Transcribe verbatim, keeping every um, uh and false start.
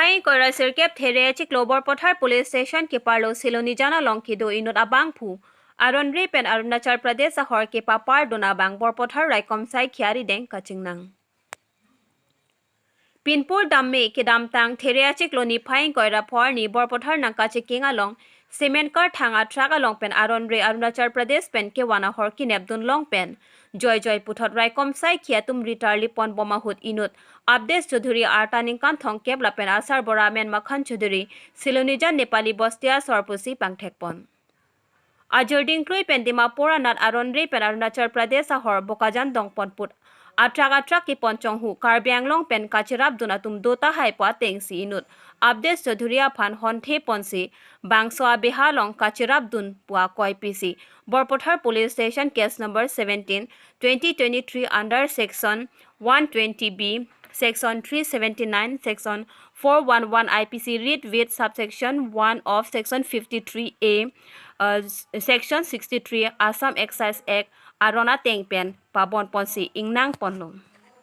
Ingkoi ra sirkep There achiklo Borpathar Police Station keparlo Silonijan along kedo inut abangphu aron-re pen Arunachal Pradesh ahor kepapar dun abang Borpathar Raikom Saikia arideng kachingnang. Pinpur damme kedamtang There achiklo niphai ingkoi ra pho arni Borpathar nangkachekeng along cement car thang atruck along pen aron-re Arunachal Pradesh pen kevan ahor kenep dun long pen joijoi puthot Raikom Saikia atum ri tarli pon bom ahut inut Abdes Choudhury arta ningkan thomkep lapen asarbura amen Makhan Choudhury, Silonijan Nepali Bosti asor pusi pangthek pon. Ajir dingklui pen Dimapur anat aron-re pen Arunachal Pradesh ahor Bokajan dongpon put atruck atruck kepon chonghu Karbi Anglong pen kacherap dun atum do tahai pu atengsi inut Abdes Choudhury aphan honthe ponsi bangso abeha along kacherap dun pu akoi pisi Borpathar Police Station case number seventeen, twenty twenty-three under section one twenty B, section three seventy-nine, section four one one I P C read with subsection one of section fifty-three A, uh, section sixty-three Assam Excise Act aron ateng pen pabon ponsi ingnang ponlo.